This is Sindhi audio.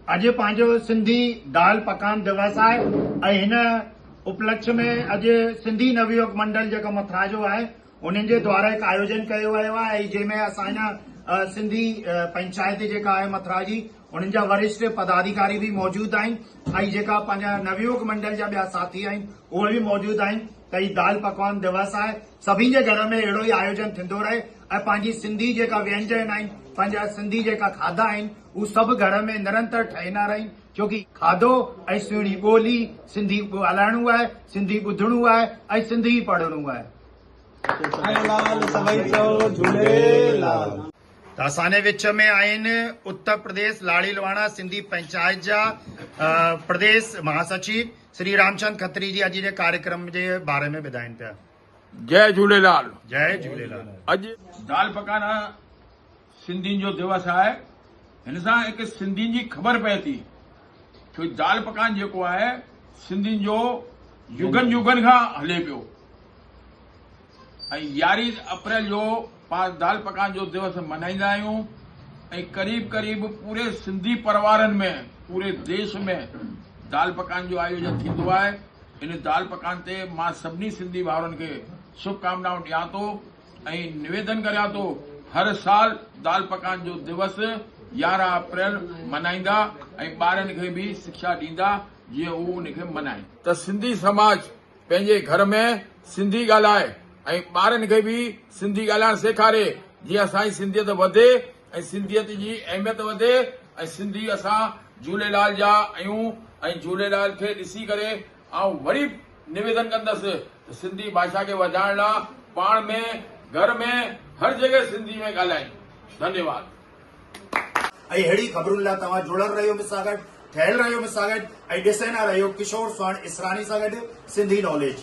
اڄ پنهنجو سنڌي دال پڪان دوس آهي ۽ هن اپلڪش ۾ اڄ سنڌي نويوڪ منڊل جيڪو مٿرا جو آهي انهن جي دوارا هڪ آيوجن ڪيو ويو آهي ۽ جنهن ۾ اسان هن سنڌي پنچائت جيڪا آهي مٿرا جي انهن جا ورشٺ پداڌيڪاري به موجود آهن ۽ جيڪا پنهنجا نويوڪ منڊل جا ٻيا ساٿي آهن اهي به موجود آهن ته هي دال پڪوان دوس آهي سڀني جي گهر ۾ اهڙو ئي آيوجن ٿيندو رهي ۽ پنهنجي سنڌي جيڪا وينجن آهن پنهنجا سنڌي جيڪا کاڌا آهن هو سڀ گهر ۾ نرنتر ٺهندا رهن ڇو ڪي کاڌو ۽ سهڻي ٻولي سنڌي ڳالهائڻو آهي سنڌي ٻڌڻو آهي ۽ سنڌي ئي پڙهڻو آهي. سائين لال سڀئي چئو جهوليلال. ته اسان جي وچ ۾ آهن اتر پرديس لاڙي لواڻا سنڌي پنچائت جا پرديس مهاسچيو شري رامچند کتري جي اڄ جي ڪاريڪرم جي باري ۾ ٻڌائين پيا. جئي جهوليلال. جئي جهوليلال. اڄ دال پڪان سنڌين جو دوس آهي. هن سان هڪ سنڌين جي خبر پئي ٿي. ڇو دال پڪان جيڪو آهي سنڌين جو يگن يگن کان هلي پيو ۽ يارهين اپريل جو پاڻ دال پڪان جو دوس ملهائيندا آهيون ۽ قريب قريب پوري سنڌي پروارن ۾ پوري ديش ۾ دال پڪان جو آيوجن ٿيندو آهي. ان دال پڪان تي مان سڀني سنڌي ڀائرن کي شڀ ڪامنائون ڏيان ٿو ۽ نويدن ڪريان ٿو هر سال دال پڪان جو دوس 11 اپريل ملهائيندا ۽ ٻارن کي به شکشا ڏيندا جيئن هو ان کي ملهائين. ته سنڌي سماج پنهنجي گهر ۾ سنڌي ڳالهائي ۽ ٻارن کي به سنڌي ڳالهائڻ سيکاري جيئن اسان جي سنڌيت وڌي ۽ سنڌيت جي اهميت وڌي ۽ سنڌي اسان جهوليلال جا آهيون ۽ جهوليلال کي ڏسي ڪري آئون وري نويدن ڪندس ته سنڌي ڀاشا کي وڌائڻ لا پاڻ ۾ گهر ۾ هر جڳهه سنڌي ۾ ڳالهائين. ڌنيواد. ۽ اهڙي خبرن لاء توهان جڙيل رهيو مون سان گڏ، ٺهيل رهيو مون سان گڏ ۽ ڏسندا رهيو ڪشور سهڻ اسراڻي سان گڏ سنڌي ناليج.